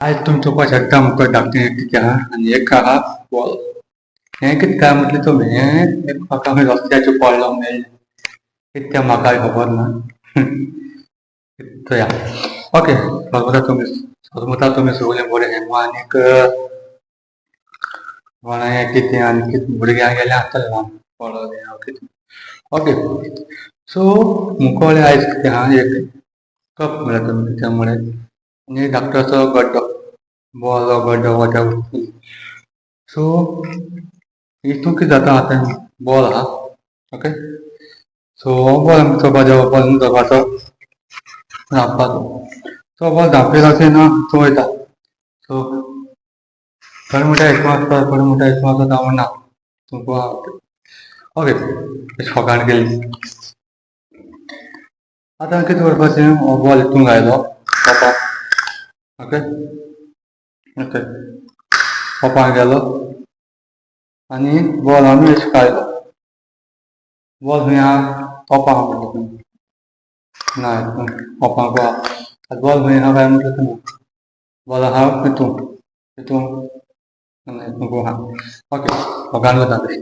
आयज तुमचो शकता मुखार धाकटें कितें आहा आनी एक आहा बॉल. हें कितें काय म्हटलें तुमी, हें एक म्हाका खंय रस्त्याचेर पडलो मेळ्ळें, कितें तें म्हाका खबर ना. चया ओके, सोजमता तुमी, सोजमता तुमी सगळें बरें. हें आनीक कोणा हें कितें आनी कितें भुरग्यांक गेलें आसतलें ल्हान पडलें कितें. ओके, सो मुखार आयज कितें आहा, एक कप म्हळ्यार तुमी कितें म्हळें आनी धाकटोसो गड्डो, बॉल गड्डो वॉटेवर. सो हितून कितें जाता, आतां बॉल आहा. ओके, सो हो बॉल आमी चोवपाचो, हो बॉल धरपाचो, धांपपाचो. तो बॉल धांपेलो अशें ना तूं वयता. सो थोडे म्हणटा हितून आसता, थोडे म्हणटा हितून आसता, हांव ना तुमकां. ओके, फकाण केली. आतां कितें करपाचें, हो बॉल हितून घायलो कपाक. ओके ओके, कपाक गेलो आनी बॉल आमी अशें काडलो. बॉल खंय आहा, कपाक म्हटलें तुमी ना, हितून कपाक आहा. आतां बॉल खंय आहा काय म्हटलें तुमी, बॉल आहा हितून, हितून हितून आहा. ओके, फकाण करता तशी.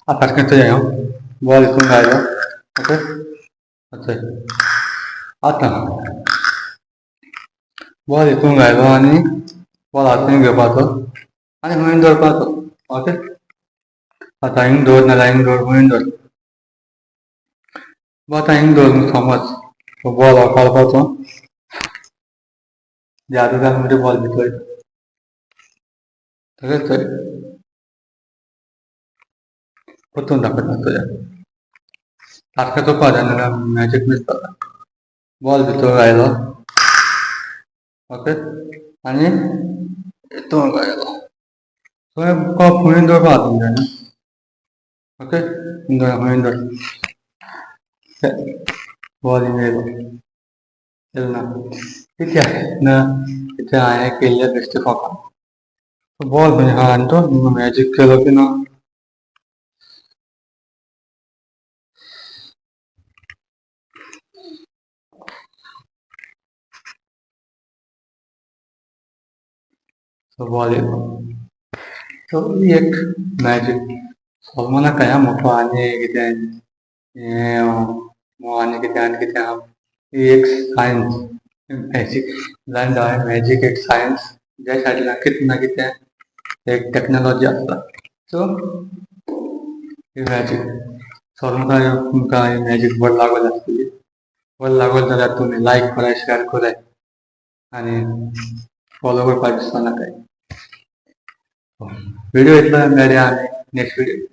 आतां सारकें चोया, हांव बॉल हितून घायलो. ओके, चोय आतां बॉल हितून घायलो आनी बॉल हातीन घेवपाचो आनी खंय दवरपाचो. ओके, आतां हिंग दवर, नाल्यार हिंग दवर, खंय दवर. आतां हिंग दवर, समज बॉल काडपाचो जादू घाल म्हणजे बॉल भितर. तशेंच चोय, परतून दाखयता चोया, सारकें चोवपा जाय नाल्यार मॅजीक मीस जाता. बॉल भितर घायलो. ओके, आनी हितून घायलो. थंय कप खंय दवरपा तुमच्यानी. ओके, खंय दवर, बॉल हिंगा येयलो, येयलो ना कित्याक ना, कित्याक हांवें केल्लें बेश्टें फकाण. बॉल खंय आहा आनी तो मॅजीक केलो की ना. सो बॉल येयलो. सो ही एक मॅजीक सॉल्व नाका मोठो आनी कितें हें आनी कितें आनी कितें आहा. ही एक सायन्स मॅजीक जाण, मॅजीक एक सायन्स, ज्या सायडीन कितें ना कितें एक टॅक्नोलॉजी आसता. सो ही मॅजीक सॉल्व तुमकां ही मॅजीक बरें लागोल आसतली. बरें लागोल जाल्यार तुमी लायक कराय, शेअर कराय आनी फॉलो करपाक विसर नाकाय. व्हिडिओ इतलो, मेळया आमी नेक्स्ट व्हिडिओ.